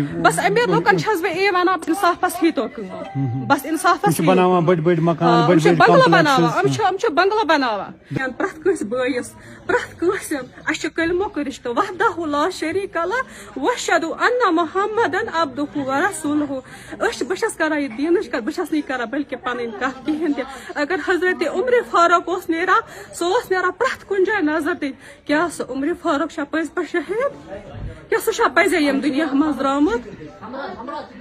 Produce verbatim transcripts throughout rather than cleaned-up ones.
بس امیر لوکن چھس بہٕ یی ونان، انصافس ہی تو کٲم۔ بس انصافس ہی۔ بناوان بٔڑۍ بٔڑۍ مکان، ہاں، بٔڑۍ یِم چھِ بٔڑۍ بنگلہٕ complexes۔ بناوان، یِم چھِ، یِم چھِ بنگلہٕ بناوان۔ پرٛٮ۪تھ کٲنٛسہِ بٲیِس، پرٛٮ۪تھ کٲنٛسہِ، اَسہِ چھُ کلمُک رِشتہٕ، وحدہ لا شریک لہ، واشہدو ان محمدن عبدہ و رسولہ۔ أسۍ چھِ، بہٕ چھَس کران یہِ دیٖنٕچ کَتھ، بہٕ چھَس نہٕ یہِ کران بلکہِ پَنٕنۍ کَتھ کِہیٖنۍ تہِ۔ اگر حضرت عمر فاروق اوس نیران، سُہ اوس نیران پرٛٮ۪تھ کُنہِ جایہِ نظر دِنہِ۔ کیٛاہ سُہ عمر فاروق چھا پٔزۍ پٲٹھۍ شہیٖد؟ کیٛاہ سُہ چھا پَزے ییٚمہِ دُنیا منٛز درٛامُت؟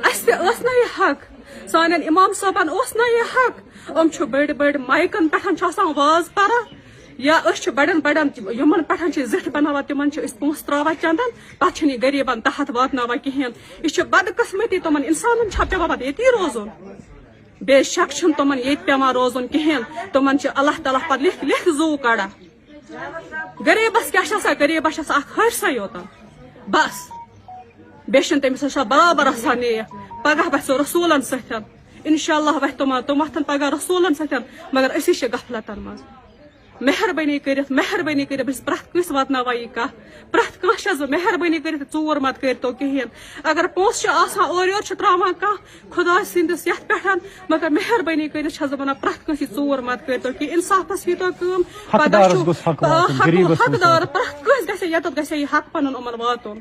اَسہِ تہِ ٲس نہ یہِ حق؟ سانٮ۪ن اِمام صٲبَن اوس نہ یہِ حق؟ یِم چھِ بٔڑۍ بٔڑۍ مایکَن پٮ۪ٹھ چھُ آسان واز پَران، یا أسۍ چھِ بَڑٮ۪ن بَڑٮ۪ن یِمَن پٮ۪ٹھ چھِ زِٹھۍ بَناوان، تِمَن چھِ أسۍ پونٛسہٕ ترٛاوان چَندَن، پَتہٕ چھِنہٕ یہِ غریٖبَن تحت واتناوان کِہیٖنۍ۔ یہِ چھِ بدقٕسمتی، تِمَن اِنسانَن چھا پٮ۪وان پَتہٕ ییٚتی روزُن؟ بے شک چھُنہٕ تِمَن ییٚتہِ پٮ۪وان روزُن کِہیٖنۍ، تِمَن چھِ اللہ تعالیٰ پَتہٕ لیکھ لیکھ زُو کَڑان۔ غریٖبَس کیٛاہ چھِ آسان؟ غریٖبَس چھِ آسان اَکھ حٲرثَے یوت۔ بَس۔ بیٚیہِ چھِنہٕ تٔمِس آسان برابر آسان نیک۔ پَگاہ وَتھِ سُہ رسوٗلَن سۭتۍ۔ اِنشاء اللہ وَتھِ تِم، تِم وۄتھَن پَگاہ رسوٗلَن سۭتۍ، مگر أسی چھِ غفلتَن منٛز۔ مہربٲنی کٔرِتھ، مہربٲنی کٔرِتھ، بہٕ چھَس پرٛٮ۪تھ کٲنٛسہِ واتناوان یہِ کَتھ۔ پرٛٮ۪تھ کانٛہہ چھَس بہٕ، مہربٲنی کٔرِتھ ژوٗر مَت کٔرۍتو کِہیٖنۍ۔ اگر پونٛسہٕ چھِ آسان، اورٕ یورٕ چھِ ترٛاوان کانٛہہ، خۄداے سٕنٛدِس یَتھ پٮ۪ٹھ، مگر مہربٲنی کٔرِتھ چھَس بہٕ وَنان، پرٛٮ۪تھ کٲنٛسہِ یہِ ژوٗر مَت کٔرۍتو کہِ اِنصافَس ییٖتو کٲم۔ پَتہٕ حقدارَس چھُ، گوٚژھ حق آ، واتُن، حق، غریٖبَس گوٚژھ حقدار، نہٕ۔ پرٛٮ۪تھ کٲنٛسہِ گژھِ یَتَتھ گژھِ یہِ حق پَنُن یِمَن واتُن۔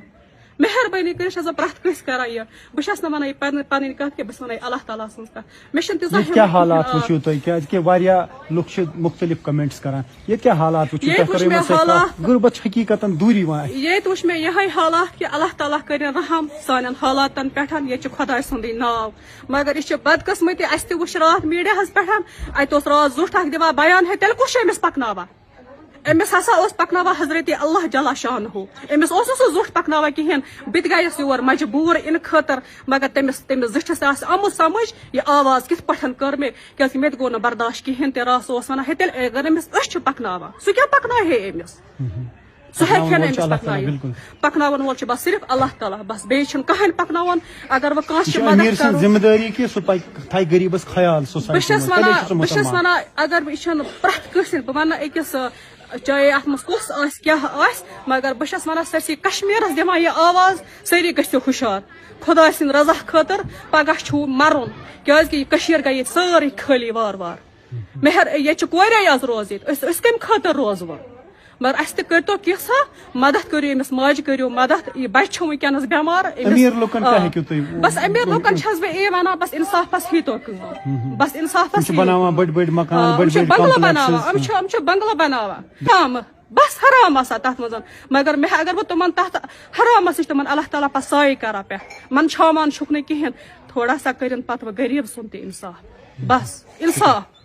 مہربٲنی کٔرِتھ چھَس بہٕ پرٛٮ۪تھ کٲنٛسہِ کَران یہِ۔ بہٕ چھَس نہٕ وَنان یہِ پَنٕنۍ، پَنٕنۍ کَتھ کینٛہہ، بہٕ چھَس وَنان یہِ اللہ تعالیٰ سٕنٛز کَتھ۔ مےٚ چھَنہٕ تیٖژاہ ییٚتہِ کیٛاہ ہمت کینٛہہ۔ حالات آ۔ وٕچھِو تُہۍ؟ کیٛازِکہِ واریاہ لُکھ چھِ مُختٔلِف comments کَران۔ ییٚتہِ کیٛاہ حالات وٕچھِو؟ ییٚتہِ تۄہہِ وٕچھ کٔرِو مےٚ مےٚ سۭتۍ کَتھ۔ حالات۔ غُربت چھِ حقیٖقتاً دوٗری وۄنۍ اَسہِ۔ ییٚتہِ وٕچھ مےٚ یِہوٚے حالات کہِ اللہ تعالیٰ کٔرِن رحم سانٮ۪ن حالاتَن پٮ۪ٹھ۔ ییٚتہِ چھُ خۄداے سُنٛدٕے ناو۔ مگر یہِ چھِ بدقٕسمتی، اَسہِ تہِ وٕچھ راتھ میٖڈیاہَس پٮ۪ٹھ، اَتہِ اوس راتھ زیُٹھ اَکھ دِوان بیان، ہے، تیٚلہِ کُس چھُ أمِس پَکناوان؟ أمِس ہسا اوس پَکناوان حضرت اللہ جل شانہ۔ أمِس اوس نہٕ سُہ زیُٹھ پَکناوان کِہیٖنۍ۔ بہٕ تہِ گٔیَس یور مجبوٗر اِنہٕ خٲطرٕ، مگر تٔمِس، تٔمِس زِٹھِس آسہِ آمُت سَمٕجھ، یہِ آواز کِتھ پٲٹھۍ کٔر مےٚ، کیٛازِکہِ مےٚ تہِ گوٚو نہٕ برداش کِہیٖنۍ تہِ۔ راتھ سُہ اوس وَنان، ہے، تیٚلہِ اگر أمِس أسۍ چھِ پَکناوان، سُہ کیٛاہ پَکناوِ ہے أمِس؟ سُہ ہیٚکہِ ہا نہٕ پَکناوَن وول چھُ أمِس اللہ تعالیٰ، پَکنٲیِتھ۔ بِلکُل۔ پَکناوَن وول چھُ بَس صرف اللہ تعالیٰ، بَس، بیٚیہِ چھُنہٕ کٕہٕنۍ پَکناوان۔ اگر وۄنۍ کٲنٛسہِ یہِ چھِ چھِ مَدَد امیٖر سٕنٛز کَرُن۔ ذِمہٕ دٲری کہِ سُہ پَکہِ، تھایہِ غریٖبَس خیال بہٕ society چھَس منٛز۔ تَمے وَنان، چھُ سُہ بہٕ چھَس مُتَمَن۔ وَنان، اگر بہٕ، یہِ چھَنہٕ پرٛٮ۪تھ کٲنٛسہِ، بہٕ وَنہٕ أکِس، چاہے اَتھ منٛز کُس آسہِ، کیٛاہ آسہِ، مگر بہٕ چھَس وَنان، سٲرسٕے کشمیٖرَس دِوان یہِ آواز، سٲری گٔژھِو ہُشار۔ خۄداے سٕنٛدِ رضا خٲطرٕ پَگاہ چھُو مَرُن، کیٛازِکہِ یہِ کٔشیٖر گٔیہِ ییٚتہِ سٲرٕے خٲلی وارٕ وارٕ۔ مہر، ییٚتہِ چھِ کورے یٲژ روزِ ییٚتہِ۔ أسۍ، أسۍ کَمہِ خٲطرٕ روزٕ وۄنۍ؟ مگر اَسہِ تہِ کٔرۍتو کینٛژھا مدد، کٔرِو أمِس ماجہِ، کٔرِو مدد۔ یہِ بَچہِ چھُ وٕنکیٚنَس بٮ۪مار، أمِس، أمیٖر لُکَن آ، کیٛاہ ہیٚکِو تُہۍ؟ بَس أمیٖر لُکَن چھَس بہٕ یی وَنان، بَس اِنصافَس ہیٚتو کٲم۔ بَس اِنصافَس یِم چھِ ہیٚتو۔ بَناوان بٔڑۍ بٔڑۍ مکان، آ، یِم بٔڑۍ چھِ بٔڑۍ بنٛگلہٕ complexes۔ بَناوان، یِم چھِ، یِم چھِ بنٛگلہٕ بَناوان۔ حرام، بَس حرام آسان تَتھ منٛز۔ مگر مےٚ، اگر بہٕ تِمَن تَتھ حرامَس نِش تِمَن اللہ تعالیٰ پَتہٕ سایہِ کَران پٮ۪ٹھ، منٛدچھاوان چھُکھ نہٕ کِہیٖنۍ، تھوڑا سا کٔرِن پَتہٕ وۄنۍ غریٖب سُنٛد تہِ اِنصاف۔ بَس اِنصاف۔